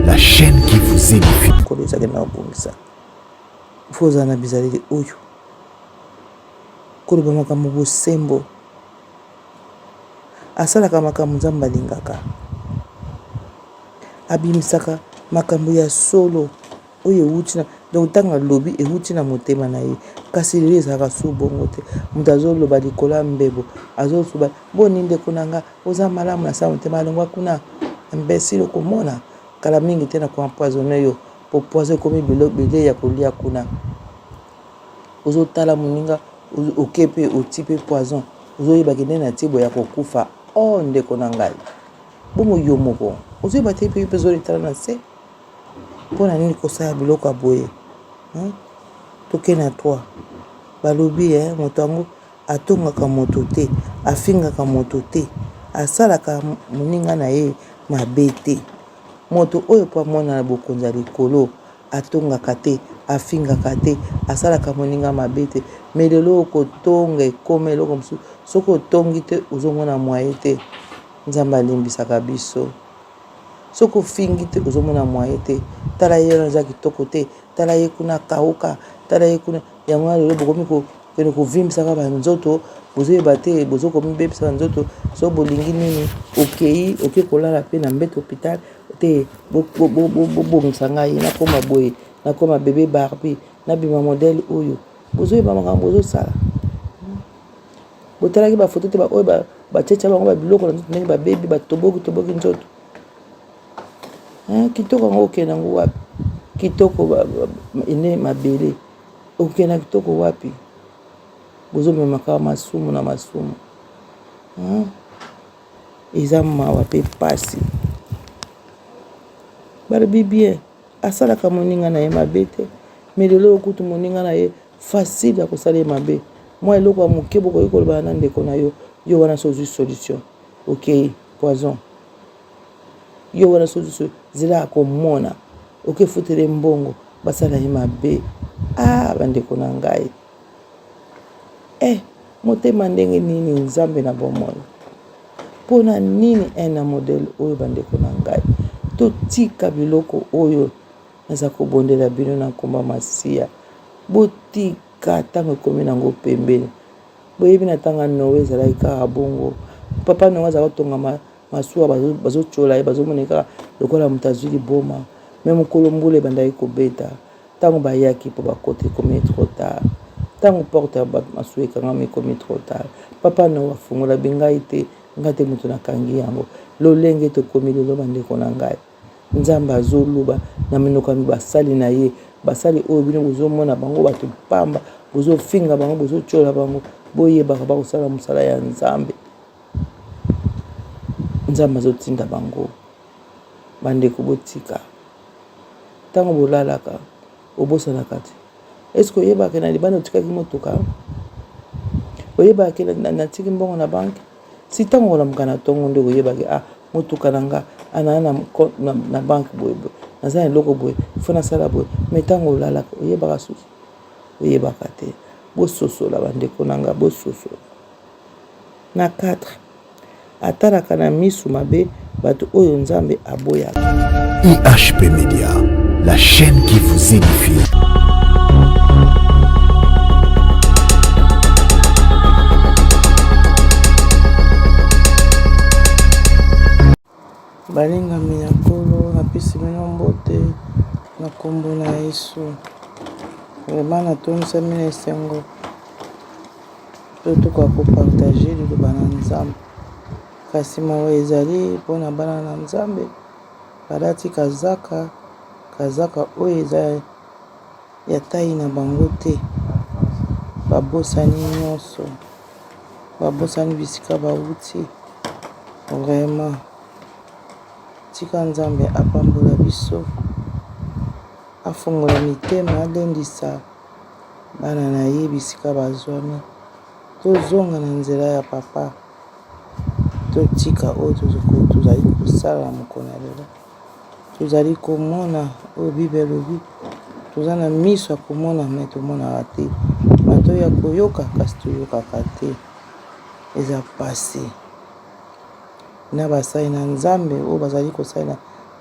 la chaîne qui vous édifie. Nkolo ezalaki na kobongisa. Faut ozala na bizaleli oyo koloba makambo bosembo, asalaka makambo Nzambe alingaka, abimisaka makambo ya solo oyo ewuti na donc ntango alobi ewuti na motema na ye. Kasi lelo ezalaka su bongo te, moto azoloba likolo ya mbebo, azoloba boni ndeko na nga oza malamu, na sala motema alongwa kuna imbecile, okomona kala mingi te na ko empoisonner yo po poison ekomi bilei ya kolia kuna. Ozotala moninga oke mpe oti mpe poison, ozoyeba ke nde natie boye akokufa. Oh ndeko na ngai, bongo yo moko ozoyeba te mpe yo mpe ozolitala na se mpo na nini kosala biloko ya boye? Toke na 3 balobi eh, moto yango atongaka moto te, afingaka moto te, asalaka moninga na ye mabe te. Moto oyo mpo amonana bokonzi ya likolo atongaka te, afingaka te, asalaka moninga mabe te. Mais lelo oyo kotonga ekoma eloko mosusu, soki otongi te ozomona moyen te. Nzambe alimbisaka biso. Soki ofingi te ozomona moyen te. Tala ye wana aza kitoko te, tala ye kuna akauka, tala ye kuna. Yango wana lelo bokomi kokende kovimbisaka ba nzoto, bozoyeba te bozo komibebisa ba nzoto. Soki bolingi nini, okei oke kolala pe na mbeto hopital te, bobongisa ngai nakoma boye, nakoma bebe Barbie, nabima modèle oyo. Bozoyeba makambo bozosala? Botalaki ba photo te ba oyo batiatia bango ba biloko na nzoto ndenge babebi, batoboki toboki nzoto. Kitoko yango okende yango wapi? Kitoko ene mabele okende na kitoko wapi? Bozomema kaka masumu na masumu. Eza mawa pe pasi. Balobi bien asalaka moninga na ye mabe te, mais lelo oyo kutu moninga na ye facile ya kosala ye mabe. Mwa eloko ya moke bokoki kolobana na ndeko na yo, yo wana so ozwi solution okei poison. Yo wana soki zela akomona oke futele mbongo basala ye mabe. Ah bandeko na ngai eh, motema ndenge nini Nzambe na bomoi mpo na nini eh, na modele oyo bandeko na ngai totika biloko oyo. Naza kobondela bino na nkombo Masiya, botika ntango ekomi nango pembeni. Boyebi na ntango ya Noe ezalaki kaka bongo. Papa Noe azalaki kotonga masuwa, bazotyola ye, bazomona ye kaka lokola moto azwi liboma. Me mokolo mbula ebandaki kobeta, ntango bayaki mpo bakota, ekomi trop tard. Ntango porte ya masuwa ekangami, ekomi trop tard. Papa Noe afungola bi ngai te, ngai te moto nakangi yango. Lolenge tokomi lelo bandeko na ngai. Nzambe azo loba na minoko ya basali na ye, basali oyo bino bozo mona bango bato pamba, bozo finga bango, bozo tiola bango, boyebaka bakosala mosala ya Nzambe. Nzambe azotinda bango. Bandeko botika. Ntango bolalaka, obosanaka te. Est-ce que oyebaka na libanda otikaki motuka? Oyebaka ke natiki mbongo na banque? Si ntango okolamuka na ntongo nde okoyeba ke ah motuka na nga ah na na, na, na banque boye boye naza na eloko boye fo nasala boye me ntango olalaka oyebaka susu oyebaka te bososola bandeko na nga bososola na 4 atalaka na misu mabe bato oyo nzambe aboyaka IHP Media, la chaîne qui vous édifie. Balingami ya Nkolo, napesi bino mbote na nkombo na Yesu. Vraiment natondisami na esengo mpe tokoka kopartage liloba na Nzambe. Kasi mawa ezali mpo na bana na Nzambe balati kazaka, kazaka oyo eza ya taille na bango te. Babosani nyonso, babosani bisika bawuti. Vraiment, tika Nzambe apambola biso, afongola mitema, alendisa bana na ye bisika bazwami. Tozonga na nzela ya papa. Totika oyo tozali kosala na mokolo ya lelo. Tozali komona oyo Bible elobi, toza na miso ya komona me tomonaka te, matoyi ya koyoka kasi toyokaka te. Eza pasi na basali na Nzambe oyo bazali kosalela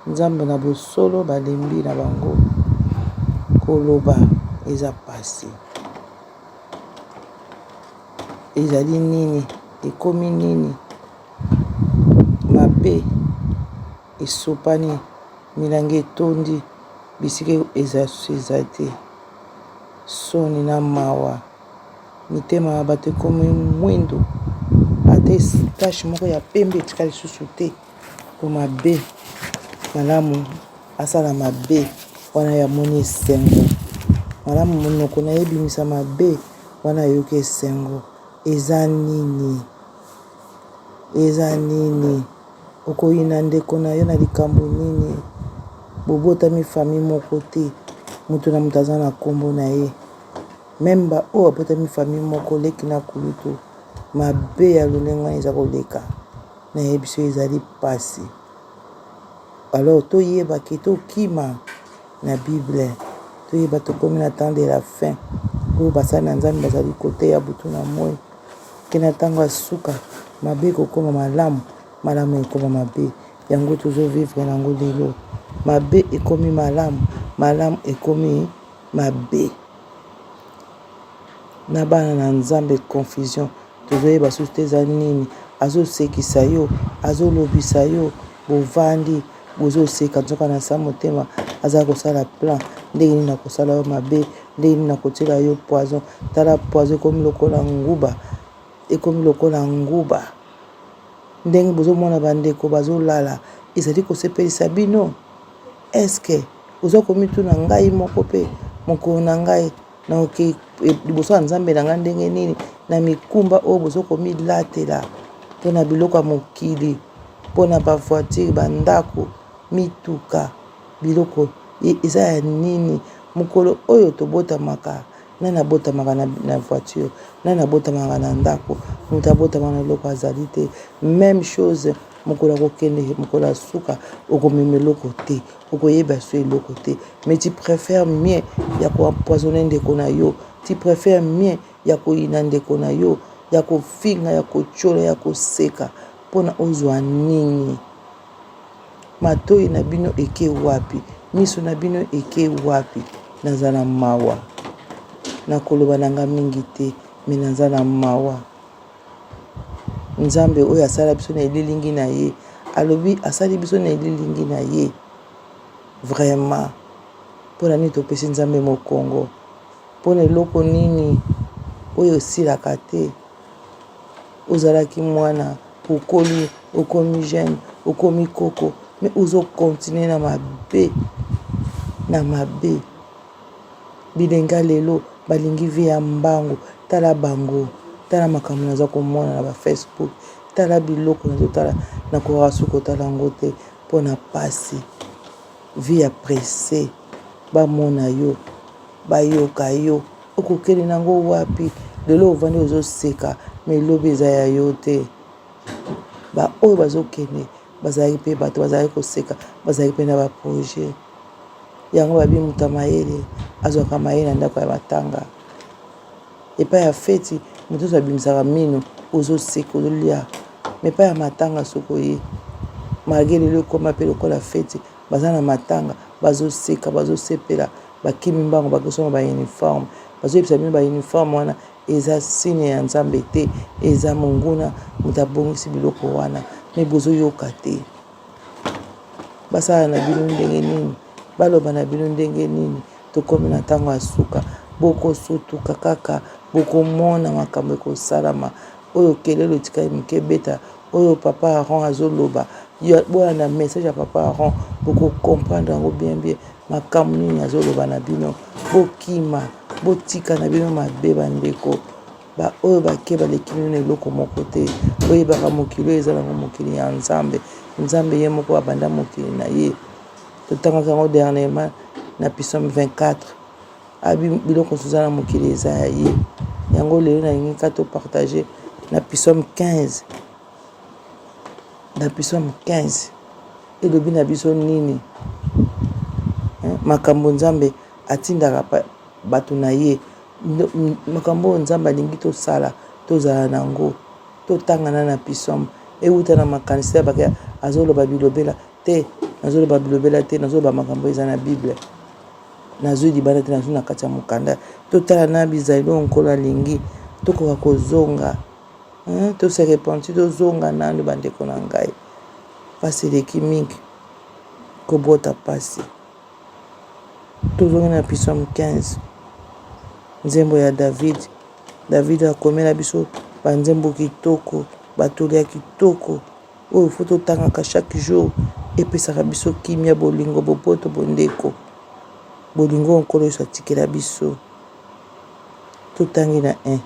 Nzambe na bosolo balembi na bango koloba eza pasi. Ezali nini? Ekomi nini? Mabe esopani, milangi etondi bisika eza eza te. Soni na mawa, mitema ya bato ekomi mwindu, ata tache moko ya pembe etikali lisusu te. Po mabe malamu asala mabe wana ye amoni esengo malamu monoko na ye ebimisa mabe wana ayoki esengo eza nini eza nini okoyina ndeko na yo na likambo nini bobotami famille moko te moto na moto aza na nkombo na ye meme ba oyo babotami famille moko leki na kulutu mabe ya lolenge wana eza koleka. Nayebi biso ezali pasi alors toyeba ke tokima na bible toyeba tokomi na temps de la fin oyo basali na nzambe bazali koteya butu na moi ke na ntango ya suka mabe ekokoma malamu malamu ekoma mabe yango tozo vivre nango lelo mabe ekomi malamu malamu ekomi mabe na bana na nzambe confusion tozoyeba susu te eza nini azosekisa yo azolobisa yo bovandi bozoseka nzoka na sa motema aza kosala plan ndenge nini nakosala yo mabe ndenge nini nakotiela yo poison tala poison ekomi lokola nguba ekomi lokola nguba ndenge bozomona bandeko bazolala ezali kosepelisa bino eske oza komituna ngai moko mpe mokolo na ngai Nakoki liboso ya Nzambe na ngai ndenge nini na mikumba oyo bozo komilatela mpo na biloko ya mokili, mpo na ba voiture, ba ndako, mituka, biloko eza ya nini? Mokolo oyo tobotamaka, nani abotamaka na, na voiture? Nani abotamaka na ndako? Moto abotamaka na eloko azali te. Meme chose mokolo ya kokende, mokolo ya suka okomema eloko te. Okoyeba so eloko te mais tu préfères mieux ya ko empoisonner ndeko na yo, tu préfères mieux ya koyina ndeko na yo, ya kofinga, ya kotyola, ya koseka mpona ozwa nini? Matoyi na bino eke wapi? Miso na bino eke wapi? Naza na mawa, nakoloba na nga mingi te mais naza na mawa. Nzambe oyo asala biso na elilingi na ye, alobi asali biso na elilingi na ye. Vraiment, mpo na nini topesi Nzambe mokongo? Mpo na eloko nini oyo esilaka te? Ozalaki mwana, okoli, okomi jeune, okomi koko, mais ozo continuer na mabe, na mabe. Bilenge ya lelo balingi vie ya mbangu tala bango tala makambo naza komona na ba Facebook tala biloko nazotala nakoka su kotala yango te mpo na pasi vie ya presse bamona yo bayoka yo okokende na yango wapi lelo ovandi ozoseka me lobi eza ya yo te baoyo bazokende bazalaki mpe bato bazalaki koseka bazalaki mpe na ba projet Yango babi moto ya mayele azwaka mayele na ndako ya matanga. Epai ya feti moto nyonso abimisaka mino, ozoseka ozolia. Mais epai ya matanga soki oye, malgre lelo ekoma mpe lokola feti, baza na matanga bazoseka bazosepela, bakimi mbango bakosomba ba uniforme. Bazoyebisa bino ba uniforme wana eza signe ya Nzambe te, eza monguna moto abongisi biloko wana, mais bozoyoka te. Basala na bino ndenge nini? Baloba na bino ndenge nini? Tokomi na ntango ya suka. Bokosutuka kaka, bokomona makambo ekosalama. Oyo kelelo etikali moke ebeta, oyo papa Aaron azoloba, bolanda message ya papa Aaron, boko comprendre yango bien bien makambo nini azoloba na bino. Bokima, botika na bino mabe bandeko. Ba oyo bake baleki bino na eloko moko te. Boyebaka mokili oyo eza nango mokili ya Nzambe. Nzambe ye moko abanda mokili na ye. Totangaki yango dernièrement na Psaume 24. Abi biloko mosusu eza na mokili eza ya ye. Yango lelo nalingi kaka to partager na Psaume 15. Na Psaume 15 elobi na biso nini? Makambo Nzambe atindaka bato na ye Makambo oyo Nzambe alingi tosala, tozala na yango, totanga na na psaume, ewuta na makanisi ya bake azoloba bilobela te. Nazoloba bilobela te, nazoloba makambo eza na Bible. Nazwi libanda te, nazwi na kati ya mokanda. Totala na bizaleli oyo Nkolo alingi, tokoka kozonga. Hein, to se repentir, tozonga nanu bandeko na ngai. Pasi eleki mingi, kobota pasi. Tozongi na Psaume 15, nzembo ya David. David akomela biso banzembo kitoko, batoli ya kitoko oyo fo totangaka chaque jour, epesaka biso kimia, bolingo, boboto, bondeko, bolingo oyo Nkolo Yesu atikela biso. Totangi na 1.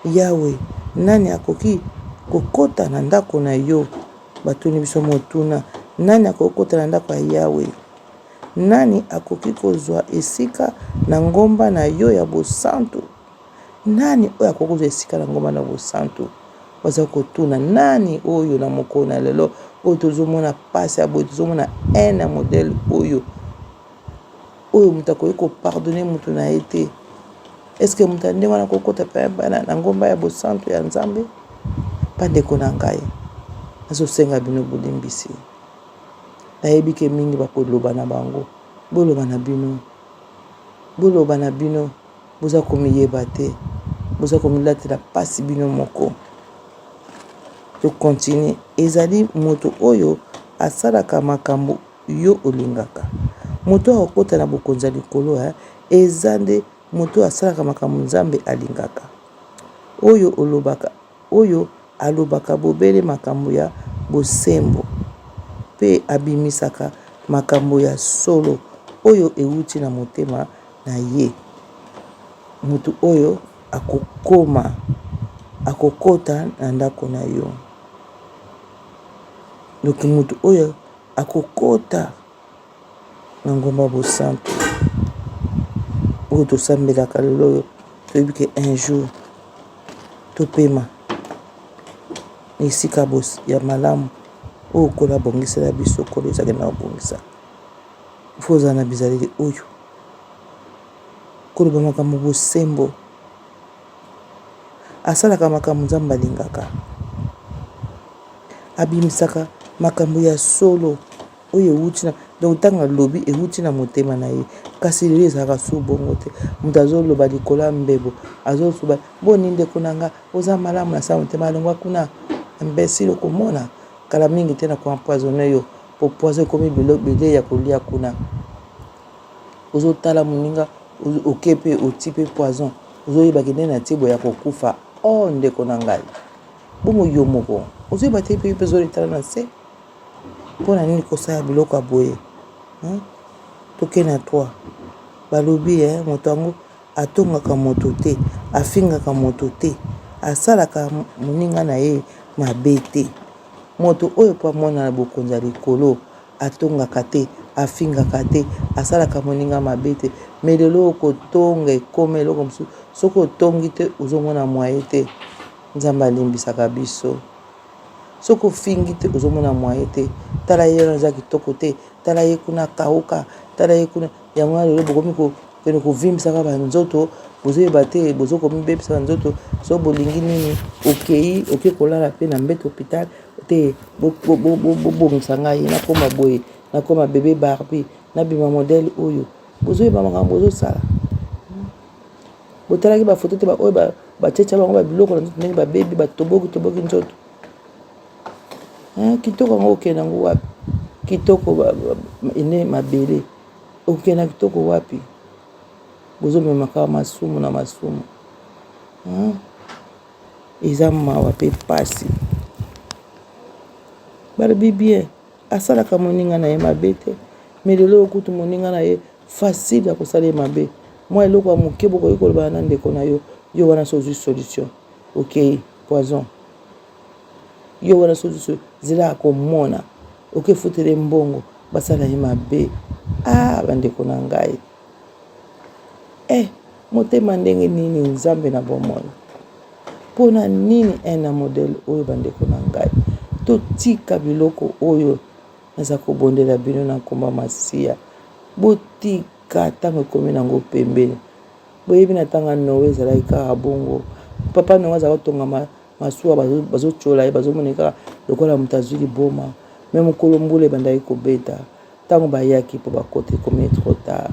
Yawe, nani akoki kokota na ndako na yo? Batuni biso motuna, nani akoki kokota na ndako ya Yawe? Nani akoki kozwa esika na ngomba na yo ya bosantu? Nani oyo akoki kozwa esika na ngomba na bosantu? Baza kotuna nani oyo na mokolo na lelo oyo tozomona pasi ya boye, tozomona haine ya modèle oyo, oyo moto akoki ko pardonner moto na ye te. Est-ce que moto ya ndenge wana akokota pe na ngomba ya bosantu ya Nzambe? Bandeko na ngai, nazosenga bino bolimbisi. Nayebi ke mingi bakoloba na bango, boloba na bino, boloba na bino, boza komiyeba te, boza komilatela pasi bino moko. To continuer, ezali moto oyo asalaka makambo yo olingaka. Moto oyo akokota na bokonzi ya likolo eza nde moto oyo asalaka makambo Nzambe alingaka, oyo olobaka, oyo alobaka bobele makambo ya bosembo mpe abimisaka makambo ya solo oyo euti na motema na ye. Moto oyo akokoma, akokota na ndako na yo. Donc moto oyo akokota na ngomba bosantu oyo tosambelaka lelo oyo, toyebi ke un jour topema na esika ya malamu oyo Nkolo abongisela biso. Nkolo ezalaki na kobongisa, faut ozala na bizaleli oyo koloba makambo bosembo, asalaka makambo Nzambe alingaka, abimisaka makambo ya solo oyo ewuti na donc ntango alobi ewuti na motema na ye. Kasi lelo ezalaka su bongo te, moto azoloba likolo ya mbebo, azoloba boni ndeko na nga oza malamu, na sa motema alongwa kuna imbecile, okomona kala mingi te na ko empoisonner yo po poison ekomi bilei ya kolia kuna. Ozotala moninga oke pe oti pe poison, ozoyeba ke nde natie boye akokufa. Oh ndeko na ngai, bongo yo moko ozoyeba te pe yo pe ozomitala na se? Mpo na nini kosala biloko ya boye? Toke na 3 balobi eh, moto yango atongaka moto te, afingaka moto te, asalaka moninga na ye mabe te. Moto oyo mpo amona na bokonzi ya likolo atongaka te, afingaka te, asalaka moninga mabe te. Mais lelo kotonga ekoma eloko mosusu, soki otongi te ozomona moyen te. Nzambe alimbisaka biso. Soki ofingi te ozomona moyen te. Tala ye wana aza kitoko te, tala ye kuna akauka, tala ye kuna. Yango wana lelo bokomi kokende kovimbisaka ba nzoto, bozoyeba te bozo komibebisa ba nzoto. Soki bolingi nini, okei oke kolala pe na mbeto hopital te, bobongisa ngai nakoma boye, nakoma bebe Barbie, nabima modèle oyo. Bozoyeba makambo bozosala? Botalaki ba photo te ba oyo batiatia bango ba biloko na nzoto ndenge babebi, batoboki toboki nzoto. Kitoko yango okende yango wapi? Kitoko ene mabele okende na kitoko wapi? Bozomema kaka masumu na masumu. Eza mawa pe pasi. Balobi bien asalaka moninga na ye mabe te, mais lelo oyo kutu moninga na ye facile ya kosala ye mabe. Mwa eloko ya moke bokoki kolobana na ndeko na yo, yo wana so ozwi solution okei poison, yo wana so ozwi zela akomona okefutela ye mbongo basala ye mabe. Ah bandeko na ngai, eh motema ndenge nini Nzambe na bomoi, mpo na nini haine ya modèle oyo? Bandeko na ngai, totika biloko oyo. Naza kobondela bino na nkombo ya Masiya, botika ntango ekomi nango pembeni. Boyebi na ntango ya Noe ezalaki kaka bongo. Papa Noe azalaki kotonga masuwa, bazotyola ye, bazomona ye kaka lokola moto azwi liboma. Mais mokolo mbula ebandaki kobeta, ntango bayaki mpo bakota ekomi trop tard.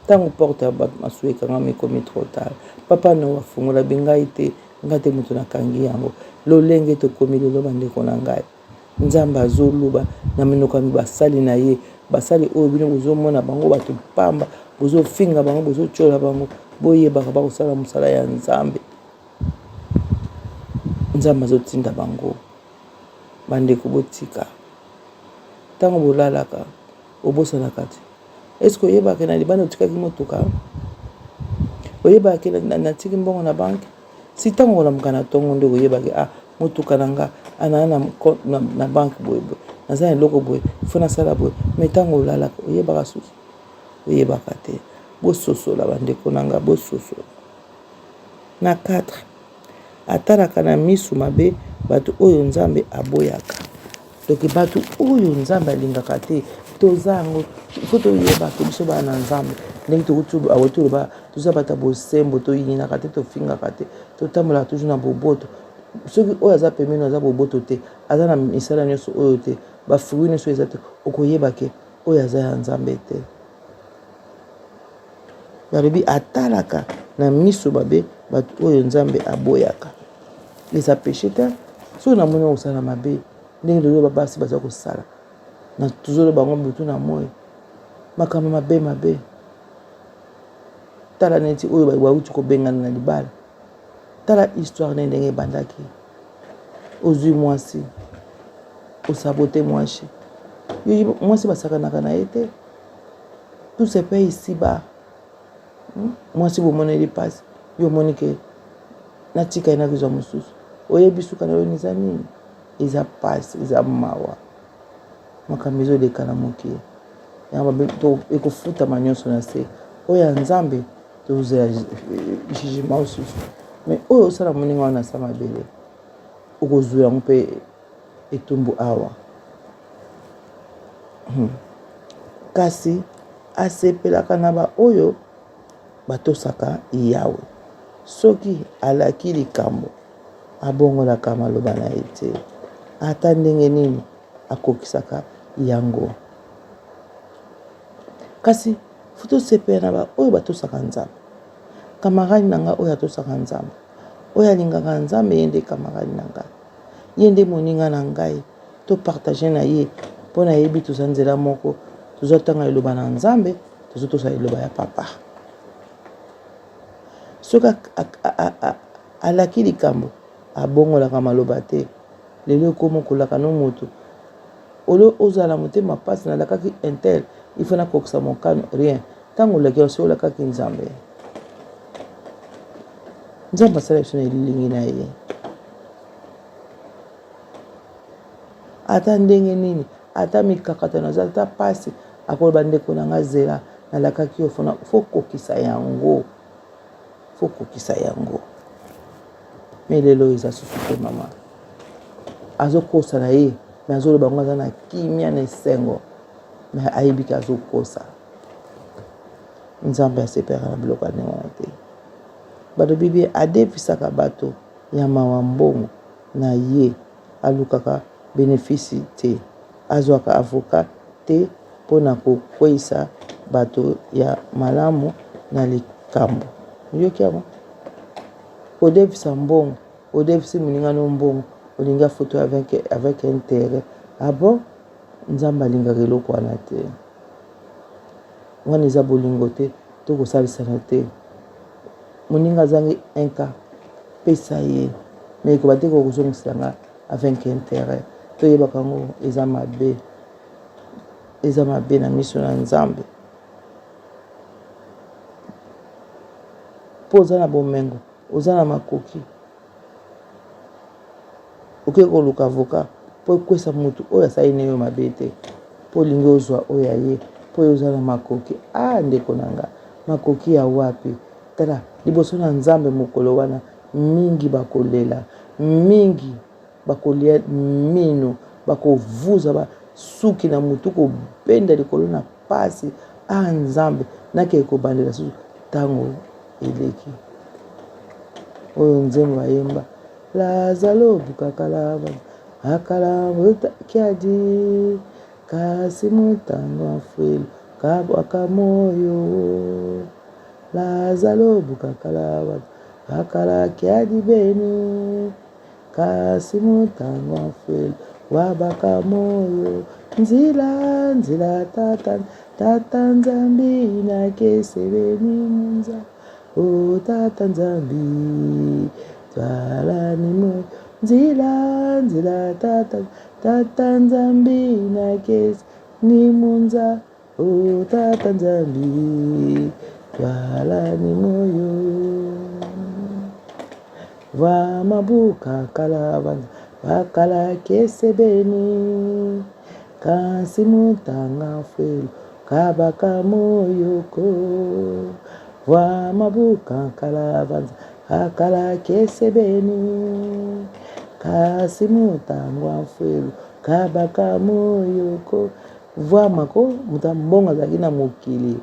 Ntango porte ya masuwa ekangami ekomi trop tard. Papa Noa afungola bingai te, ngai te moto nakangi yango. Lolenge tokomi lelo bandeko na ngai. Nzambe azoloba na minoko ya basali na ye, basali oyo bino bozomona bango bato pamba, bozofinga bango, bozotyola bango, boyebaka bakosala mosala ya Nzambe. Nzambe azotinda bango. Bandeko botika. Ntango bolalaka, obosanaka te. Est-ce que oyebaka na libanda otikaki motuka? Oyebaka natiki mbongo na banque? Si ntango okolamuka na ntongo nde okoyebaki ah motuka na nga anaa na, na, na banque boye boye, naza na eloko boye, fo nasala boye. Mais ntango olalaka oyebaka susu? Oyebaka te. Bososola bandeko na nga, bososola. Na 4 atalaka na misu mabe bato oyo Nzambe aboyaka. Donc bato oyo Nzambe alingaka te, toza yango fo toyeba ke biso bana na Nzambe ndenge tokuti awuti oloba toza bato ya bosembo, toyinaka te, tofingaka te, totambolaka toujours na boboto. Soki oyo aza pembeni aza boboto te, aza na misala nyonso oyo te, ba fruits nyonso eza te, okoyeba ke oyo aza ya Nzambe te. Balobi atalaka na miso mabe bato oyo Nzambe aboyaka. Eza peche te. Soki namoni kosala mabe ndenge tozoba basi baza kosala na tozoloba bango butu na moi makambo mabe mabe. Tala neti oyo bauti kobengana na libala. Tala histoire ne ndenge ebandaki. Ozwi mwasi osabote mwasi. Mwasi basakanaka na ye te. Tout se paye ici bas. Hmm? Mwasi bomoneli pasi. Yo omoni ke natika ye nakozwa mosusu. Oyebi suka na yo eza nini? Eza pasi, eza mawa. Makambo ezoleka na mokili. Yango ekofutama nyonso na se. Oyo ya Nzambe tozela jugement mosusu. Mais oyo osala moninga wana sa mabele okozwa yango mpe etumbu awa. Hmm. Kasi asepelaka na baoyo batosaka Yawe. Soki alaki likambo, abongolaka maloba na ye te. Ata ndenge nini, akokisaka yango. Kasi fo tosepela na baoyo batosaka Nzambe. Camarade na ngai oyo atosaka Nzambe, oyo alingaka Nzambe, ye nde camarade na ngai, ye nde moninga na ngai. To partager na ye mpo nayebi toza nzela moko, tozotanga liloba na Nzambe, tozotosa liloba ya papa. Soki alaki likambo, abongolaka maloba te. Lelo ekomi kolaka no moto olo ozala motema mpasi, nalakaki intel il faut nakokisa mokano, rien. Ntango olaki osi olakaki Nzambe. Nzambe asala biso na elilingi na ye. Ata ndenge nini, ata mikakatano aza, ata pasi, akoloba ndeko na nga zela, nalakaki yo fona fo kokisa yango, fo kokisa yango. Me lelo eza susu te mama, azokosa na ye me azoloba yango aza na kimia na esengo, me ayebi ke azokosa. Nzambe asepelaka na biloko ya ndenge wana te. Balobi bie adefisaka bato ya mawa mbongo na ye alukaka benefisi te, azwaka avocat te mpo na kokweisa bato ya malamu na likambo. Oyoki yango? Kodefisa mbongo, odefisi moninga no mbongo, olingi afuta avec, avec intérêt. Ah bon? Nzambe alingaka eloko wana te. Wana eza bolingo te, to kosalisana te. Moninga azangi un cas, pesa ye. Mais ekoba te kokozongisela nga avec intérêt. Toyebaka yango eza mabe. Eza mabe na miso na Nzambe. Mpo oza na bomengo, oza na makoki. Oke koluka avocat mpo ekwesa motu oyo asali na yo mabe te. Mpo olingi ozwa oyo ya ye, mpo yo oza na makoki. Ah ndeko na nga, makoki ya wapi? Tala, liboso na Nzambe mokolo wana, mingi bakolela, mingi bakolia mino, bakovuza ba suki na mutu, kobenda likolo na pasi. Ah Nzambe, nakei kobandela susu ntango eleki. Oyo nzembo bayemba Lazalo bukakala. Akala kiadi kasi motango mfuelu kabwaka moyo Lazalo bukakala akala kiadi beni kasi motango mfuelu wabaka moyo nzila nzila tata tata nzambi nakesebeni munza O tata nzambi twalani moyo nzila nzila tata tata nzambi nakesi ni munza o tata nzambi twalani moyo va mabuka kala bakala kesebeni Kasi mutanga mfuelu kabaka moyoko vwa mabuka nkala vanza akala kesebeni kasi mutangwa mfuelu kabaka moyoko vwa mako moto ya mbongo azalaki na mokili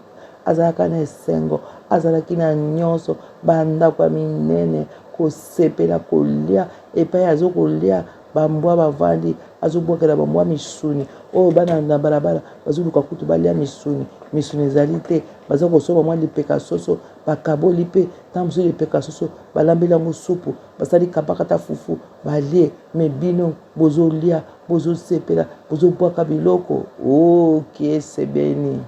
azalaka na esengo azalaki na nyonso bandako ya minene kosepela kolia epai azokolia Ba mbwa bavandi azo bwakela ba mbwa misuni oyo bana na balabala bazoluka kutu balia misuni misuni ezali te baza kosomba mwa lipeka soso bakaboli pe ntango mosusu lipeka soso balambeli yango supu basali kabakata fufu balie me bino bozolia bozosepela bozobwaka biloko okiesebeni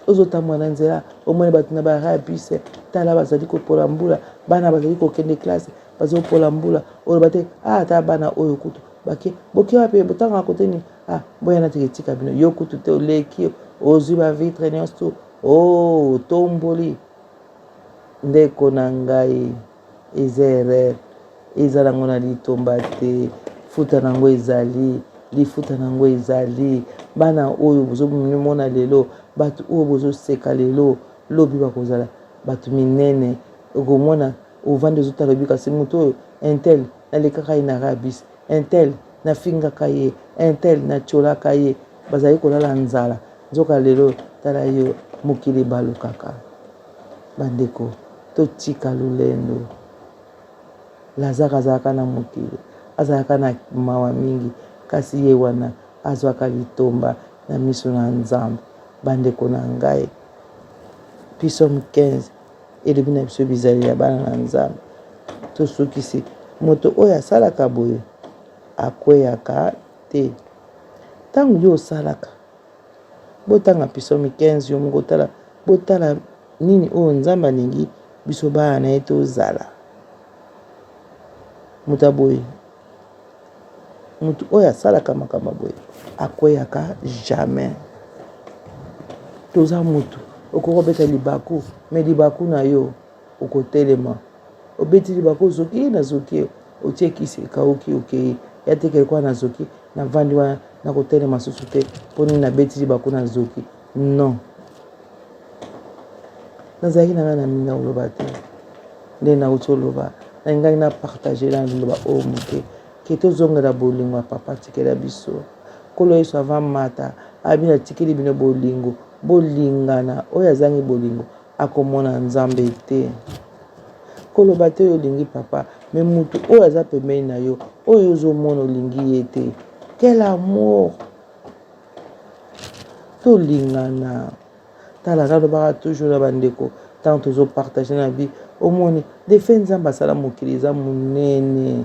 oh, ozotambola na nzela omoni bato na ba rail bus tala bazali kopola mbula bana bazali kokende classe bazopola mbula oloba te ah, ata bana oyo kutu bake boke wapi botangaka kote nini ah, boya na teke tika bino yo kutu te oleki ozwi ba vitre nyonso tu oh, otomboli ndeko na ngai Eza erreur eza nango na litomba te futa nango ezali lifuta nango ezali bana oyo bozo mona lelo batu oyo bozo seka lelo lobi bakozala batu minene okomona ovandi ozotala oyebi kasi moto oyo intel nalekaka ye na rabis intel nafingaka ye intel natiolaka ye bazali kolala nzala nzoka lelo tala yo mokili ebalukaka Bandeko totika lolendo. Lazare azalaka na mokili, azalaka na mawa mingi, kasi ye wana azwaka litomba na miso na Nzambe. Bandeko na ngai, Psaume 15 elobi na biso bizaleli ya bana na Nzambe. Tosukisi, moto oyo asalaka boye akweyaka te. Ntango yo osalaka Botanga Psaume 15 yo moko tala, botala nini oyo Nzambe alingi biso bana na ye tozala. Moto ya boye, moto oyo asalaka makambo ya boye akweyaka jamais. Toza moto okoki kobeta libaku, me libaku na yo okotelema. Obeti libaku ozoki nazoki, otie kisi ekauki okei ya te kelekwa nazoki navandi wana nakotelema susu te mpo nini nabeti libaku nazoki non nazalaki na ngai na mingi koloba te nde nauti oloba nalingaki na partage na liloba oyo moke ke tozongela bolingo ya papa atikela biso nkolo yesu avant mata abi natikeli bino bolingo bolingana oyo azangi bolingo akomona nzambe te Koloba te olingi papa mais mutu oyo aza pembeni na yo oyo ozo mona olingi ye te quel amour tolingana tala nalobaka toujours na bandeko ntango tozo partage na bi omoni defe nzambe asala mokili eza monene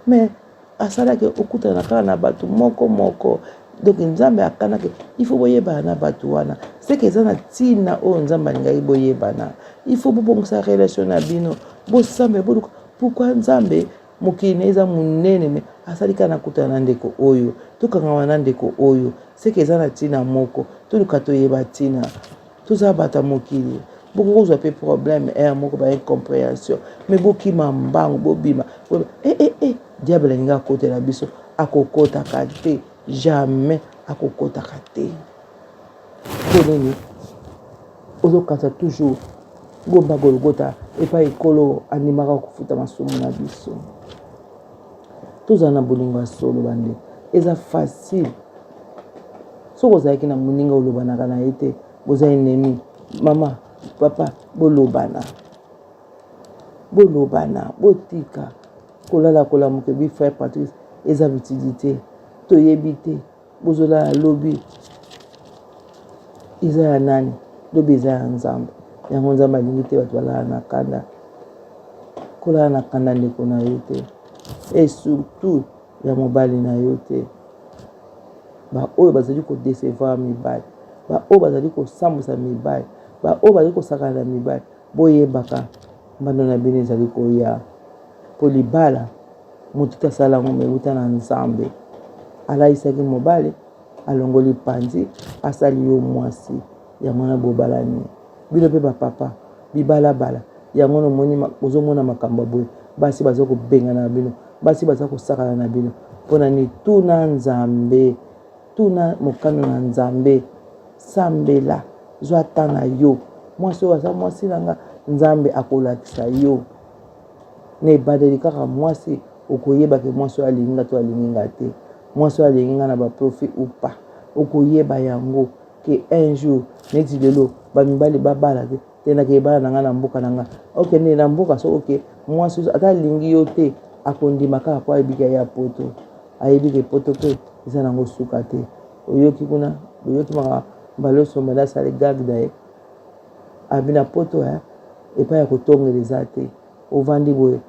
mais asalaki okutana kaka na bato moko moko donc nzambe akanaki il faut boyebana na bato wana seke eza na ntina oyo nzambe alingaki boyebana il faut bobongisa relation na bino bosambela boluka pourkui nzambe mokili na eza monene me asali kaka nakutana na ndeko oyo tokangama na ndeko oyo seke eza na ntina moko toluka toyeba ntina Toza bato ya mokili bokoki kozwa mpe problème heure moko ba incomprehension mais bokima mbangu bobima eh, eh, eh. Diable alingi akotela biso akokotaka te jamais akokotaka te mpo nini ozokanisa toujours gomba golgota epai ekolo andimaka kofuta masumu na biso tozala na bolingo ya solo bandeko eza facile Soki ozalaki na moninga olobanaka na ye te, boza ennemi. Mama, papa, bolobana. Bolobana, botika. Kolala kolamuka ebi frère Patrice eza bitidi te toyebi te bozolala lobi eza ya nani lobi eza ya nzambe yango nzambe alingi te bato balala na kanda kolala na kanda ndeko na yo te et surtout ya mobali na yo te baoyo bazali kodecevoir mibali baoyo bazali kosambwisa mibali baoyo bazali kosakana na mibali Boyebaka mbano na bino ezali koya, mpo libala moto te asala yango, me euta na Nzambe. Alaisaki mobali, alongoli panzi, asali yo mwasi, yango wana bobalani. Bino mpe bapapa, bibalabala yango wana omoni, ozomona makambo ya boye, basi baza kobengana na bino, basi baza kosakana na bino. Mpo na nini? Tuna Nzambe. Tuna mokano na Nzambe, sambela, zwa temps na yo. Mwasi oyo aza mwasi na nga, Nzambe akolakisa yo. Na ebandeli kaka mwasi okoyeba ke mwasi oyo alingi nga to alingi nga te. Mwasi oyo alingi nga na ba profit ou pas. Okoyeba yango ke un jour neti lelo ba mibali babala te te na kebala na nga na mboka na nga. Okende na mboka soki oke mwasi ata alingi yo te akondima kaka po ayebi ke aya poto. Ayebi ke poto pe eza nango suka te oyoki kuna boyoki maka mbala osomba nde asali gag na ye abi na poto eh, epai ya kotongela eza te ovandi boye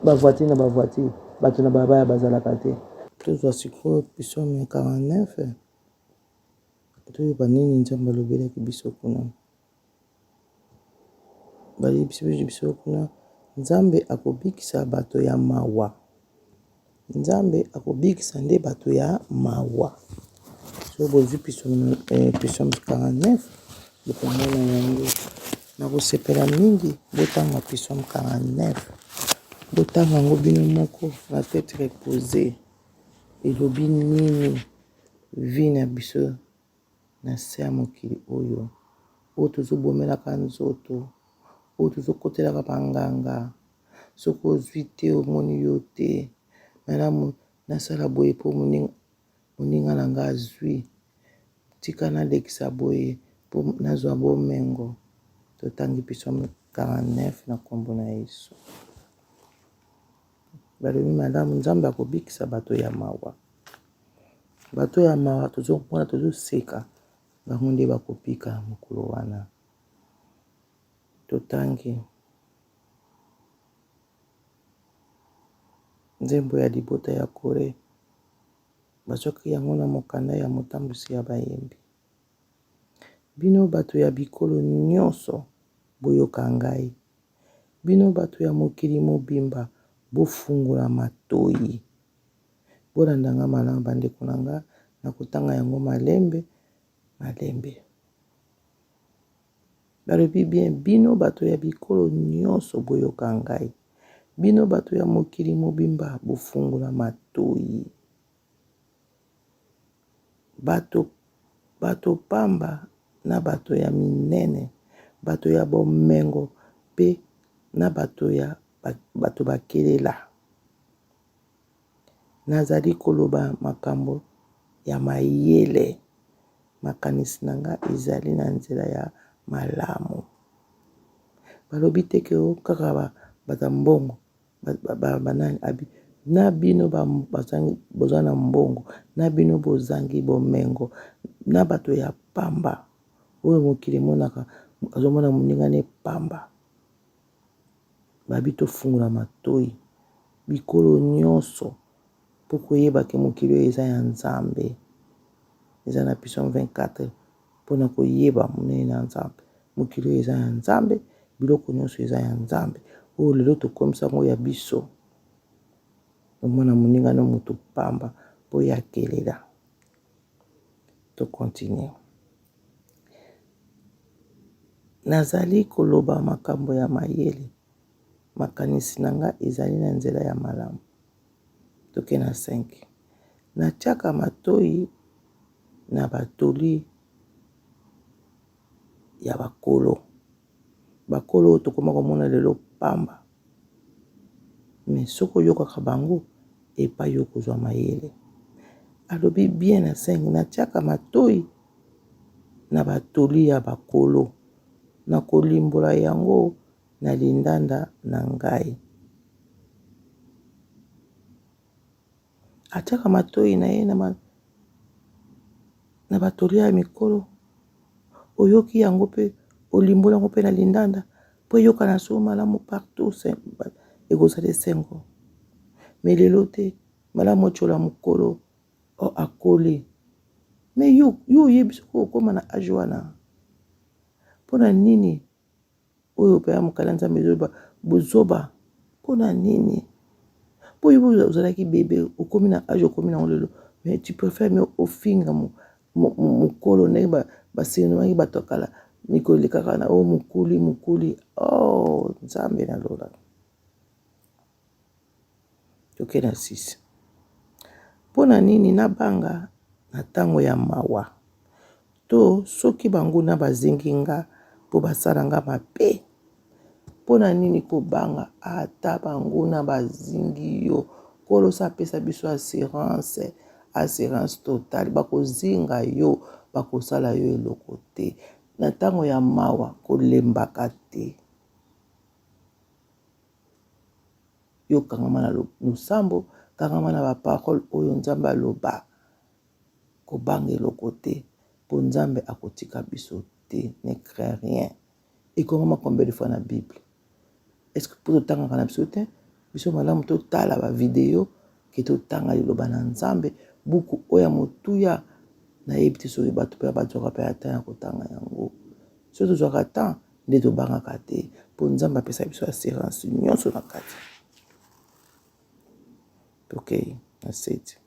ba voiture na ba voiture bato na balabala bazalaka te. Tozwa sikoyo psaume ya 49 toyoka nini Nzambe alobelaki biso kuna. Bayebisi biso kuna Nzambe akobikisa bato ya mawa. Nzambe akobikisa nde bato ya mawa. Soki bozwi psaume 49 eh, bokomona yango. Nakosepela mingi botanga psaume 49. Botanga yango bino moko na tete reposee. Elobi nini vie na biso na se ya mokili oyo, oyo tozo bomelaka nzoto, oyo tozo kotelaka ba nganga, soki ozui te omoni yo te, malamu nasala boye po moninga na nga azui, tika nalekisa boye po nazua bomengo. Totangi psaume 49 na kombo na Yesu. Balobi malamu Nzambe akobikisa bato ya mawa. Bato ya mawa tozomona tozoseka bango nde bakobika mokolo wana. Totangi nzembo ya libota ya Kore, bazwaki yango na mokanda ya motambwisi ya bayembi. Bino bato ya bikolo nyonso, boyoka ngai. Bino bato ya mokili mobimba, bofungola matoyi. Bolanda nga malamu ba ndeko na nga, nakotanga yango malembe malembe. Balobi bien, bino bato ya bikolo nyonso boyoka ngai. Bino bato ya mokili mobimba bofungola matoyi. Bato, bato pamba na bato ya minene, bato ya bomengo pe na bato ya bato bakelela. Nazali koloba makambo ya mayele, makanisi na nga ezali na nzela ya malamu. Balobi te ke oh kaka bato ya mbongo banani abi na bino boza na mbongo, na bino bozangi bomengo, na bato ya pamba oyo mokili emonaka azomona moninga ne pamba. Babi tofungola matoyi bikolo nionso po koyeba ke mokili oyo eza ya Nzambe. Eza na psaume 24 pona koyeba monene na Nzambe. Mokili oyo eza ya Nzambe, biloko nionso eza ya Nzambe. Oyo lelo tokomisa yango ya biso. Omona moninga no moto pamba po ye akelela. To continuer. Nazali koloba makambo ya mayele, makanisi na nga ezali na nzela ya malamu. Toke na 5. Natiaka matoyi na batoli ya bakolo. Bakolo oyo tokoma komona lelo pamba. Mais soki oyokaka bango epai okozwa mayele. Alobi bien na 5, natiaka matoyi na batoli ya bakolo, nakolimbola yango na lindanda na ngai. Atiaka matoyi na ye na, na batoli ya mikolo. Oyoki yango mpe olimboli yango mpe na lindanda mpo eyokana so malamu partout, ekozala esengo. Mais lelo te, malamu otyola mokolo o akoli. Mais yo, yo oyebi soki okóma na age wana mpo na nini? Oyo mpe ya mokanda Nzambe ezoloba bozoba mpo na nini? Mpo yo ozalaki bebe, okomi na age okomi nango lelo, mais tu préfères mieux ofinga mokolo ndenge basengamaki bato ya kala mikolo elekaka na oyo mokuli mokuli. Oh Nzambe na lola. Toke na 6. Mpo na nini nabanga na ntango ya mawa, to soki banguna bazingi nga mpo basala nga mabe? Mpo na nini kobanga ata banguna bazingi yo? Nkolo so apesa biso assurance, assurance totale. Bakozinga yo, bakosala yo eloko te. Na ntango ya mawa kolembaka te. Yo kangama na losambo, kangama na baparole oyo Nzambe aloba. Kobanga eloko te, mpo Nzambe akotika biso te. Ne crains rien. Ekomama combien de fois na Bible? Est-ce que mpo totangaka na biso te? Biso malamu totala ba video ke totanga liloba na Nzambe, buku oyo ya motuya. Nayebi te soki bato mpe bazwaka mpe ata ya kotanga yango. Soki tozwaka temps nde tobangaka te, mpo Nzambe apesa biso assurance nyonso na kati. Tokei na seti.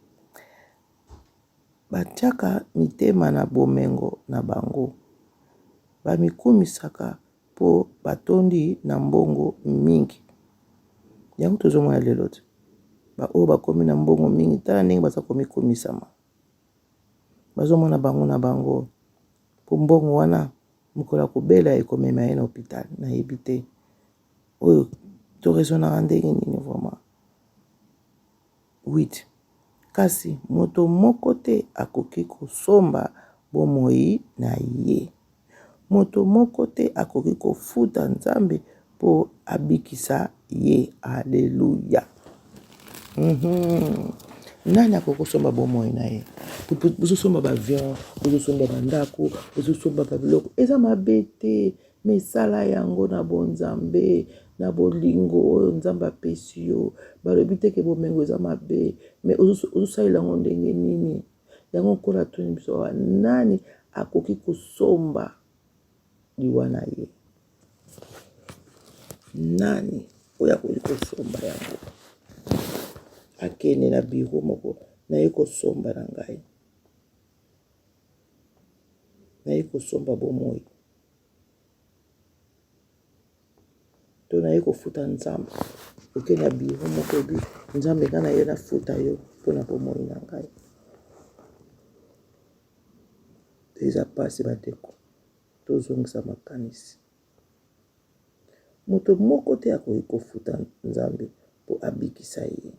Batiaka mitema na bomengo na bango, bamikumisaka mpo batondi na mbongo mingi. Yango tozomona lelo te, baoyo bakomi na mbongo mingi, tala ndenge baza komikumisama, bazomona bango na bango, mpo mbongo wana mokolo ya kobela ekomema ye na hôpital. Nayebi te oyo toraisonnaka ndenge nini vraiment. 8 kasi moto moko te akoki kosomba bomoi na ye. Moto moko te akoki kofuta Nzambe mpo abikisa ye. Aleluya. Nani akoki kosomba bomoi na ye? Bozosomba baavion, bozosomba bandako, bozosomba babiloko, eza mabe te, mais sala yango na bonzambe, na bolingo oyo Nzambe apesi yo. Balobi te ke bomengo eza mabe, mais ozosalela yango ndenge nini? Yango Nkolo atuni biso awa, nani akoki kosomba liwa na ye? Nani oyo akoki kosomba yango? Akende na biro moko, naye kosomba na ngai, naye kosomba bomoi, to naye kofuta Nzambe. Oke na biro moko, obi Nzambe ngai naye nafuta yo mpona bomoi na ngai. Eza mpasi bandeko, tozongisa makanisi. Moto moko te akoki kofuta Nzambe mpo abikisa ye.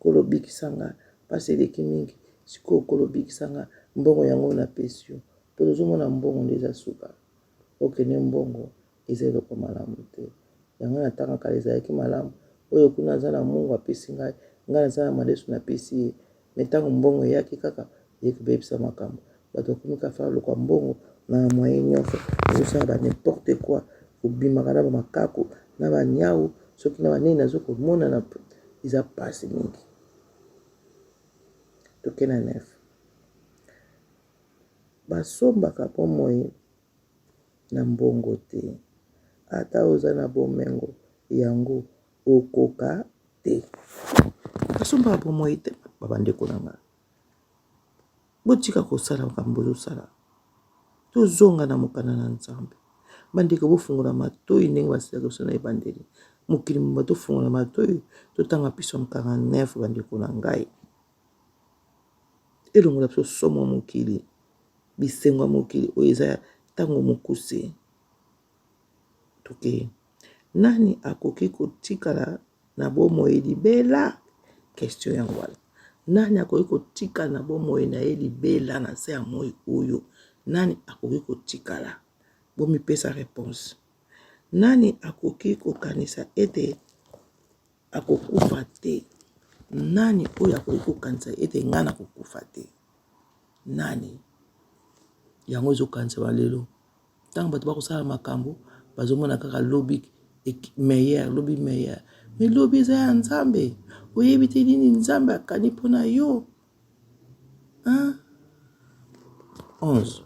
Nkolo bikisa nga, mpasi eleki mingi. Sikoyo Nkolo bikisa nga, mbongo yango napesi yo. Mpo tozomona mbongo nde eza suka. Okende mbongo eza eloko malamu te. Yango na ntango kala ezalaki malamu. Oyo kuna aza na mungu apesi ngai, ngai naza na madesu napesi ye. Mais ntango mbongo eyaki kaka, eye kobebisa makambo. Bato bakomi kaka luka mbongo na moyen nyonso, ozosala ba n'importe quoi, obimaka na bamakaku na baniau, soki na banini nazo komona na eza pasi mingi. Toke na 9. Basombaka bomoi na mbongo te. Ata oza na bomengo yango okoka te. Basombaka bomoi te, babandeko na nga. Botika kosala makambo bozosala. Tozonga na mokanda na Nzambe. Bandeko, bofungola matoi ndenge basalaka biso na ebandeli. Mokili mobimba tofungola matoi, totanga Psaume 49, bandeko na ngai. Elongola biso somo mokili, bisengo ya mokili oyo eza ya ntango mokuse. Toke. Nani akoki kotikala na bomoi libela? Question yango wana. Nani akoki kotikala na bomoi na ye libela na se ya moi oyo? Nani akoki kotikala? Bomipesa réponse. Nani akoki kokanisa ete akokufa te? Nani oyo akoki kokanisa ete ngai nakokufa te? Nani? Yango ezokanisama lelo. Ntango bato bakosala makambo, bazomona kaka lobi meilleur, lobi meilleur. Mais lobi eza ya Nzambe. Oyebi te nini Nzambe akani mpo na yo. Hein? 11.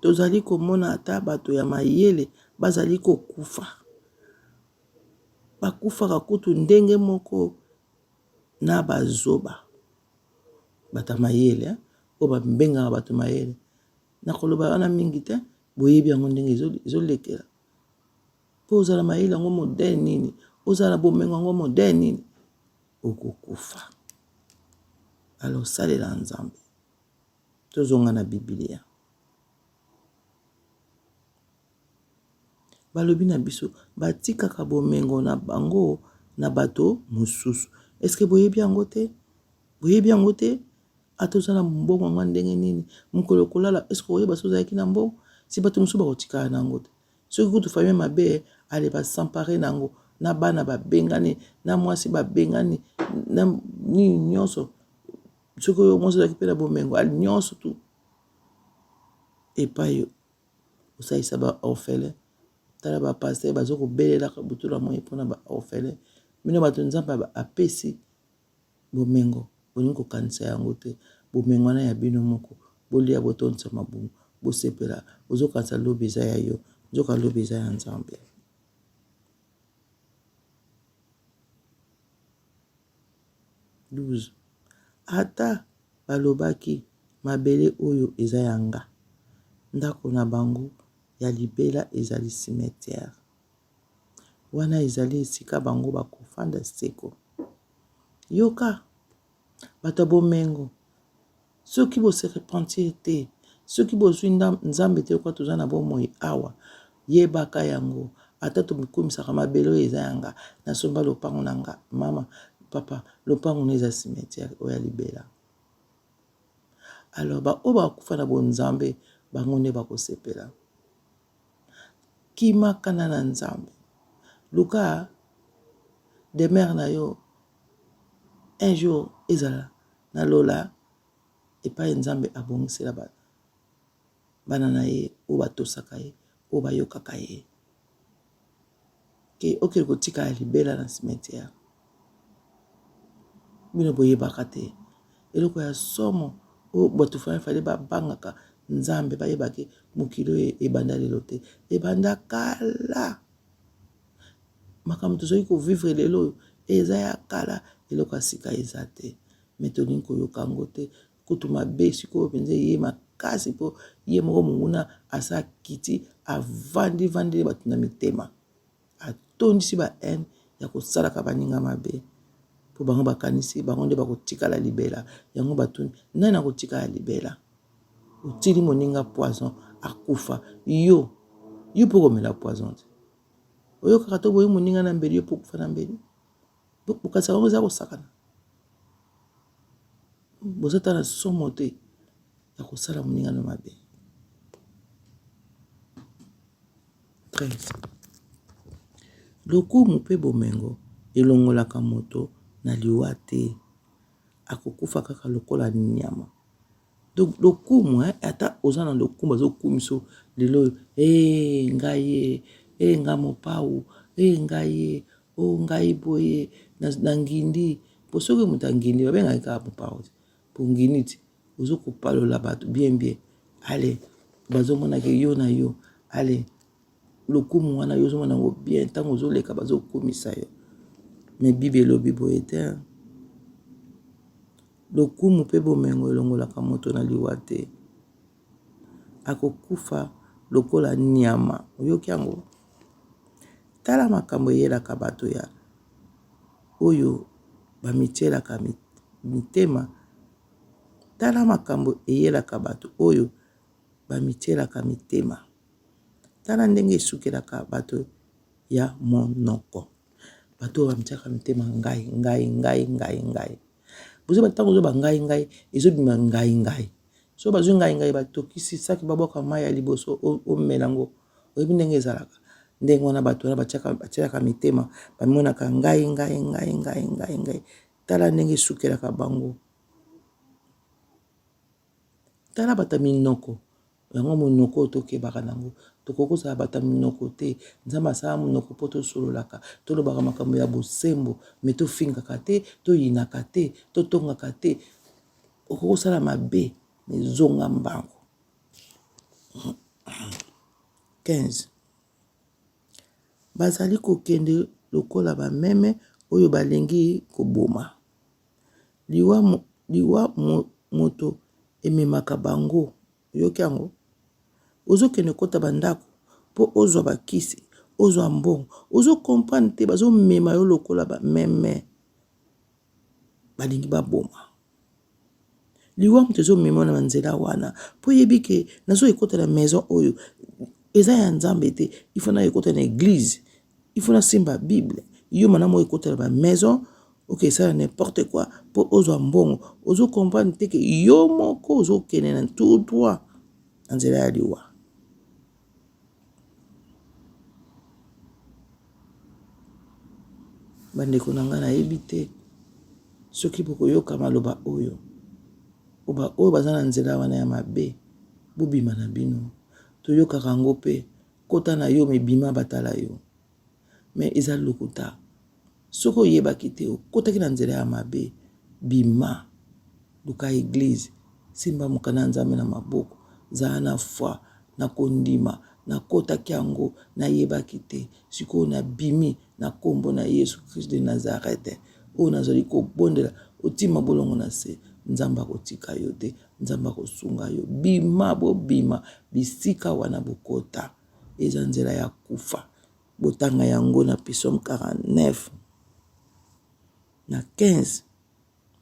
Tozali komona ata bato ya mayele bazali kokufa. Bakufaka kutu ndenge moko na bazoba. Bato ya mayele, oyo babengaka bato mayele. Nakoloba wana mingi te, boyebi yango ndenge ezolekela. Mpo ozala mayele yango modele nini? Ozala na bomengo yango modele nini? Okokufa. Alors salela Nzambe. Tozonga na Biblia. Balobi na biso batikaka bomengo na bango na bato mosusu. Est ce que boyebi yango te? Boyebi yango te? Ata oza na mbongo yango ndenge nini, mokolo okolala est ce que okoyeba soki ozalaki na mbongo? Si bato mosusu bakotikala na yango te. Soki kutu famille mabe, ale ba s'emparer na yango, na bana babengani, na mwasi babengani, na nini nyonso. Soki oyo mwasi ozalaki mpe na bomengo, ale nyonso tu epai osalisa ba orphelin. Tala ba pasteur bazo kobelelaka butu na moyi mpona ba orphelin. Bino bato Nzambe apesi bomengo, bolingi kokanisa yango te. Bomengo wana ya bino moko, bolia botondisa mabumu, bosepela. Ozokanisa lobi eza ya yo, nzoka lobi eza ya Nzambe. 12 ata balobaki mabele oyo eza ya nga, ndako na bango ya libela ezali cimetière. Wana ezali esika bango bakofanda seko. Yoka, bato ya bomengo, soki bo se repentir te, soki bozwi Nzambe te lokola toza na bomoi awa, yebaka yango, ata tomikumisaka mabele oyo eza ya nga, nasomba lopango na nga, mama, papa, lopango no eza cimetière oyo ya libela. Alors ba oyo bakufa na bonzambe, bango nde bakosepela. Kima kanda na Nzambe. Luka demeure na yo un jour ezala na lola epai Nzambe abongisela bana na ye oyo batosaka ye, oyo bayokaka ye. Ke okende kotikala libela na cimetière. Bino boyebaka te. Eloko ya somo oyo bato fale fale babangaka Nzambe, bayebake mokili oyo ebanda lelo te, ebanda kala. Makambo tozali kovivre lelo oyo eza ya kala, eloko ya sika eza te. Mais tolingi koyoka yango te. Kutu mabe sikoyo mpenza eye makasi mpo ye moko monguna asa akiti avandi vandeli bato na mitema, atondisi ba haine ya kosalaka baninga mabe mpo bango bakanisi bango nde bakotikala libela. Yango batuni nani akotikala libela? Otili moninga poison akufa, yo yo mpo okomela poison te? Oyokaka to boyi moninga na mbeli, yo mpo okufa na mbeli? Bokanisa bango eza kosakana? Boza ata na somo te ya kosala moninga no mabe. 13 lokumu mpe bomengo elongolaka moto na liwa te, akokufa kaka lokola nyama. Donc lokumu hein, ata oza na lokumu bazokumisa yo lelo oyo eh ngai ye eh nga mopao eh ngai ye oh ngai boye na, na ngindi. Po soki moto angindi babengaki kaka mopao te, po ngindi ti ozo kopalola bato bien bien, ale bazomona ke yo na yo, ale lokumu wana yo ozomona yango bien ntango ozoleka bazokumisa yo. Mais Bible elobi boye te. Lokumu mpe bomengo elongolaka moto na liwa te. Akokufa lokola nyama. Oyoki yango? Tala makambo eyelaka bato ya oyo bamitielaka mitema. Tala makambo eyelaka bato oyo bamitielaka mitema. Tala ndenge esukelaka bato ya monoko. Bato oyo bamitiaka mitema ngai, ngai, ngai, ngai, ngai. Bozoba ntango ozoba ngai ngai ezobima ngai ngai. Soki bazwi ngai ngai batokisi saki babwaka mai ya liboso omela yango. Oyebi ndenge ezalaka? Ndenge wana bato wana batielaka mitema, bamonaka ngai ngai ngai ngai ngai ngai. Tala ndenge esukelaka bango. Tala bato ya minoko. Yango monoko oyo tokebaka na yango. Tokoki kozala bato ya minoko te. Nzambe asala monoko mpo tosololaka, tolobaka makambo ya bosembo, mais tofingaka te, toyinaka te, totongaka te. Okoki kosala mabe, mais zonga mbangu. 15. Bazali kokende lokola bameme oyo balingi koboma. Liwa, liwa moto ememaka bango. Oyoki yango? Ozokende kota bandako mpo ozwa bakisi, ozwa mbongo. Ozo comprendre te, bazomema yo lokola bameme balingi baboma. Liwa moto ezomema na banzela wana mpo oyebi ke nazo ekota na maison oyo eza ya Nzambe te, il faut na ekota na eglise, il faut nasimba Bible. Yo malamu ekota na ba maison oke esala n'importe quoi mpo ozwa mbongo. Ozo comprendre te ke yo moko ozokende na tout droit na nzela ya liwa. Bandeko na ngai, nayebi te soki bokoyoka maloba oyo. Oyo baza na nzela wana ya mabe, bobima na bino. Toyokaka yango mpe kota na yo mebima batala yo. Mais eza lokuta. Soki oyebaki te, okotaki na nzela ya mabe, bima. Luka eglise, simba mokanda ya Nzambe na maboko, zala na foi, na kondima, nakotaki yango, nayebaki te, sikoyo nabimi na kombo na Yesu Christ de Nazareth, oyo nazali kobondela, otii mabolongo na se, Nzambe akotika yo te, Nzambe akosunga yo. Bima, bobima bisika wana bokota, eza nzela ya kufa. Botanga yango na Psaume 49 na 15.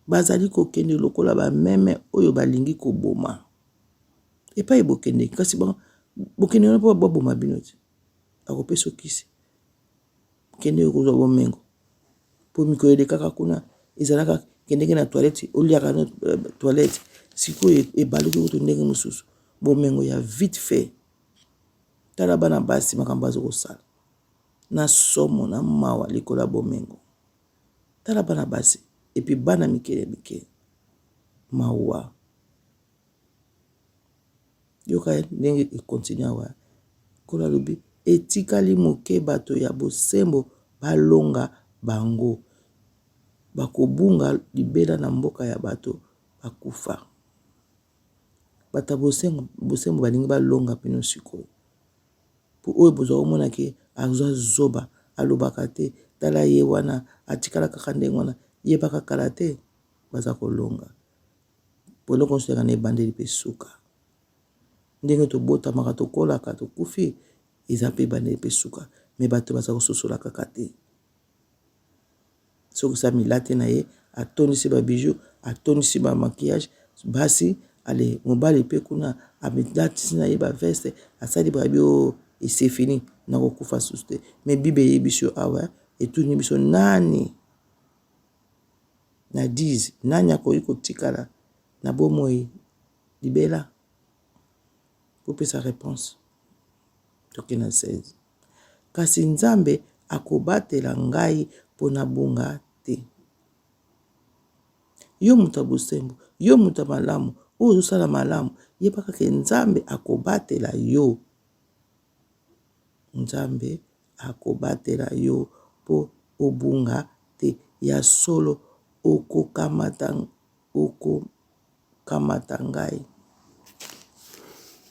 Bazali kokende lokola bameme oyo balingi koboma. Epai bokende, kasi bokende wana mpo baboma bino te. Akopesa okisi. Kende kozwa bomengo. Mpo mikolo elekaka kuna ezalaka kendeke na toilette, oliaka na euh, toilette. Sikoyo ebaluki kutu ndenge mosusu. Bomengo ya vite fait. Tala bana basi makambo bazo kosala. Na somo na mawa likolo ya bomengo. Tala bana basi et puis bana mike ya mike. Mawa. Yoka ndenge e continue awa. Nkolo alobi etikali moke bato ya bosembo balonga bango. Bakobunga libela na mboka ya bato bakufa. Bato ya bosembo balingi balonga bino sikoyo. Po oyo bozwa komona ke aza zoba, alobaka te, tala ye wana atikala kaka ndenge wana, yebaka kala te baza kolonga. Po eloko nyonso ezalaka na ebandeli pe suka. Ndenge tobotamaka, tokolaka, tokufi, eza pe ebandeli pe suka. Mais bato baza kososola kaka te. Soki sa milate na ye atondisi ba bijoux, atondisi ba maquillage, basi ale mobali pe kuna amilatisi na ye ba veste, asali ba bi oh c'est fini nakokufa susu te. Mais Bible eyebisi yo awa etuni biso nani na 10 nani akoki kotikala na bomoi libela? Bopesa reponse. Toke na 16. Kasi Nzambe akobatela ngai mpo nabunga te. Yo moto ya bosembo, yo moto ya malamu, oyo ozosala malamu, yebaka ke Nzambe akobatela yo. Nzambe akobatela yo mpo obunga te. Ya solo, okokamata, oko kamata ngai.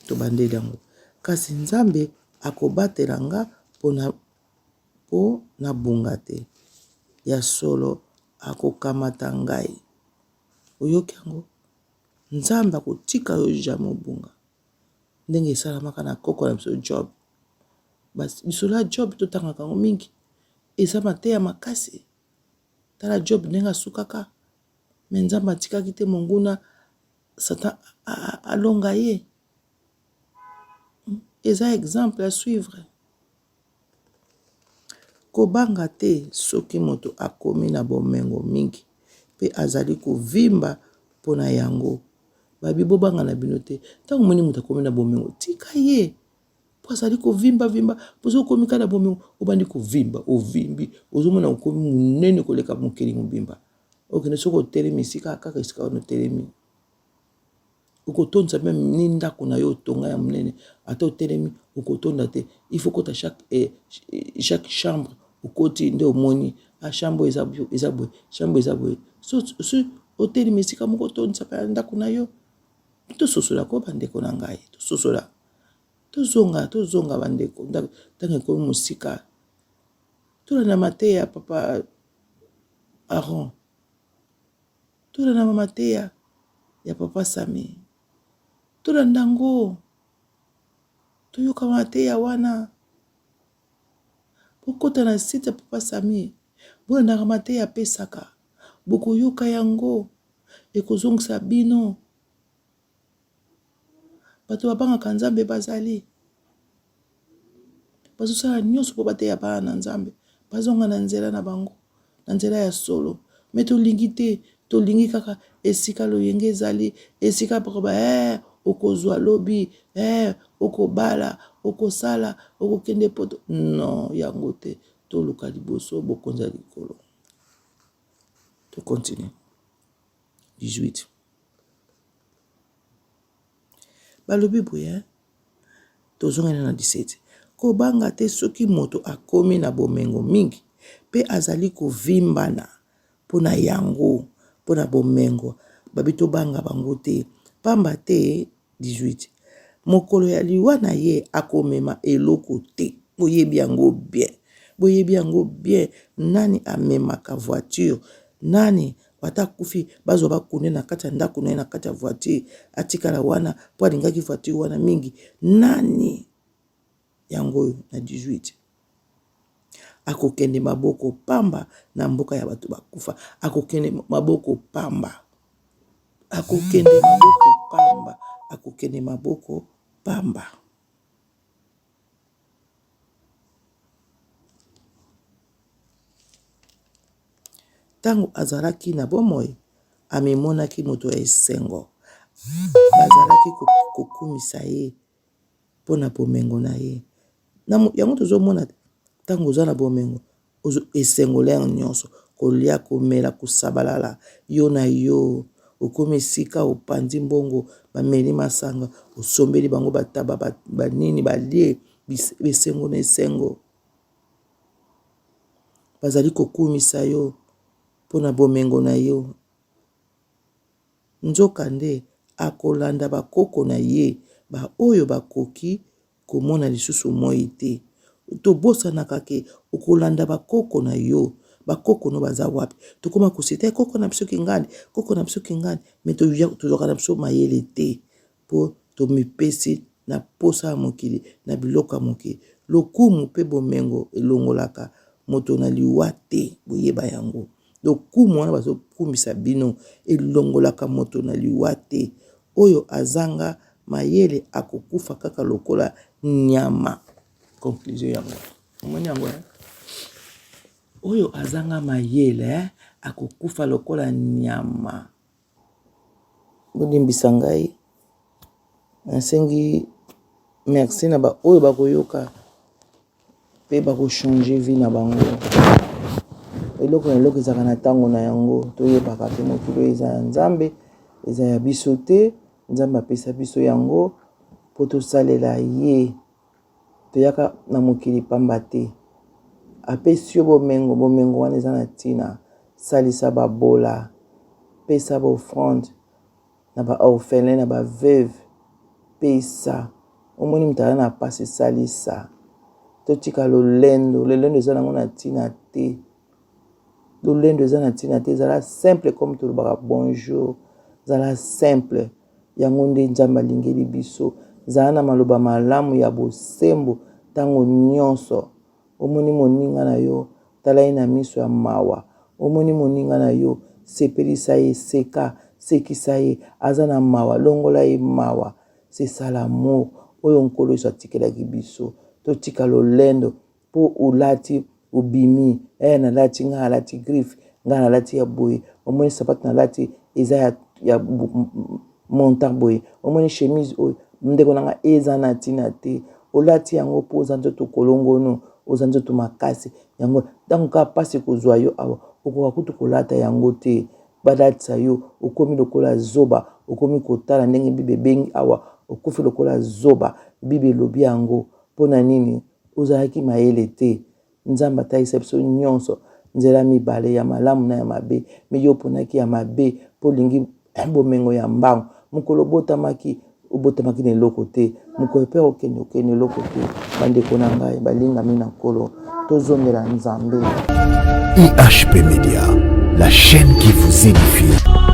Tobandeli yango. Kasi Nzambe akobatela nga pona po nabunga te. Ya solo akokamata ngai. Oyoki yango? Nzambe akotika yo jamais obunga. Ndenge esalamaka na koko na biso Job. Lisolo ya Job totangaka yango mingi. Eza mateya makasi. Tala Job ndenge asukaka. Mais Nzambe atikaki te monguna Satan alonga ye. Eza exemple à suivre. Kobanga te soki moto akomi na bomengo mingi mpe azali kovimba mpo na yango. Babi bobanga na bino te. Ntango omoni moto akomi na bomengo, tika ye. Mpo azali kovimba vimba, mpo soki okomi kaka na bomengo, obandi kovimba, ovimbi, ozomona okomi monene koleka mokili mobimba. Okende soki otelemi esika kaka esika wana otelemi. Okotondisa meme ni ndako na yo otonga ya monene ata otelemi okotonda te. Il faut kota chaque, eh, chaque chambre okoti nde omoni ah, chambre eza, eza boye, chambre eza boye. So, so otelemi esika moko otondisa pa ndako na yo. Tososola ko bandeko na ngai, tososola. Tozonga, tozonga bandeko, ntango ekomi mosika. Tolanda mateya ya papa Aaron. Tolanda mateya ya papa Sami. Tolanda yango. Toyoka mateya wana. Bokota na site ya papa Sami. Bolandaka mateya apesaka. Bokoyoka yango. Ekozongisa bino. Bato babangaka Nzambe bazali. Bazosala nyonso mpo bateya bana na Nzambe. Bazonga na nzela na bango, na nzela ya solo. Me tolingi te, tolingi kaka esika loyenge ezali, esika bakoba eh, okozwa lobi eh, okobala, okosala, okokende poto. Non, yango te. Toluka liboso bokonzi ya likolo. To continue. 18. Balobi boye, tozongeli na 17. Kobanga te soki moto akomi na bomengo mingi mpe azali kovimbana mpo na yango, mpo na bomengo. Babi tobanga bango te, pamba te 18. Mokolo ya liwa na ye akomema eloko te. Boyebi yango bien, boyebi yango bien. Nani amemaka voiture? Nani ata akufi bazwa bakunde na kati ya ndako na ye na kati ya voiture atikala wana mpo alingaki voiture wana mingi? Nani yango oyo na 18 akokende maboko pamba na mboka ya bato bakufa? Akokende maboko pamba, akokende maboko pamba, akokende maboko pamba. Ntango azalaki na bomoi, amimonaki moto ya esengo. Bazalaki kokumisa ye mpo na bomengo na ye. Yango tozomona ntango oza na bomengo, esengo lere nyonso, kolia, komela, kosabalala, yo na yo, okomi esika opanzi mbongo, bameli masanga, osombeli bango bataba, banini, balie, esengo na esengo. Bazali kokumisa yo mpo na bomengo na yo. Nzokande, akolanda bakoko na ye, baoyo bakoki komona lisusu moi te. Tobosanaka ke okolanda bakoko na yo. Bakoko no baza wapi? Tokoma kosite koko na biso kingani, koko na biso kingani, mais tozwaka na biso mayele te mpo tomipesi na posa ya mokili, na biloko ya mokili. Lokumu mpe bomengo elongolaka moto na liwa te, boyeba yango. Lokumu wana bazokumisa bino elongolaka moto na liwa te. Oyo azanga mayele akokufa kaka lokola nyama. Conclusion yango omoni yango eh? Oyo azanga mayele eh? Akokufa lokola nyama. Bolimbisa ngai, nasengi merci na ba oyo bakoyoka pe bako changer vie na bango. Eloko na eloko ezalaka na tango na yango, toyebaka te mokili oyo eza ya Nzambe, eza ya biso te. Nzambe apesa biso yango po tosalela ye. Toyaka na mokili pamba te. Apesi yo bomengo, bomengo wana eza na tina. Salisa babola, pesa ba offrande na ba orphelin na ba veuve, pesa. Omoni moto aza na pasi, salisa. Totika lolendo, lolendo eza nango na tina te. Lolendo eza na tina te, zala simple comme tolobaka bonjour, zala simple. Yango nde Nzambe alingeli biso. Zala na maloba malamu ya bosembo ntango nyonso. Omoni moninga na yo, tala ye na miso ya mawa. Omoni moninga na yo, sepelisa ye, seka, sekisa ye. Aza na mawa, longola ye mawa. C'est ça l'amour oyo Nkolo Yesu atikelaki biso. Totika lolendo po olati obimi eh nalati ngai nalati griffe ngai nalati ya boye omoni sapato nalati eza ya, ya montant boye omoni chemise oyo ndeko na ngai eza na ntina te olati yango mpo oza nzoto kolongono. Oza nzoto makasi yango ntango kaka mpasi ekozwa yo awa, okoka kutu kolata yango te. Balatisa yo, okomi lokola zoba, okomi kotala ndenge Bible ebengi awa, okufi lokola zoba. Bible elobi yango mpo na nini? Ozalaki mayele te. Nzambe atalisa biso nyonso nzela mibale, ya malamu na ya mabe, me yo oponaki ya mabe mpo olingi bomengo ya mbangu. Mokolo obotamaki, obotamaki na eloko te, mokolo mpe okende, okende eloko te. Bandeko na ngai balingami na Nkolo, tozongela Nzambe. IHP Media, la chaîne qui vous édifie.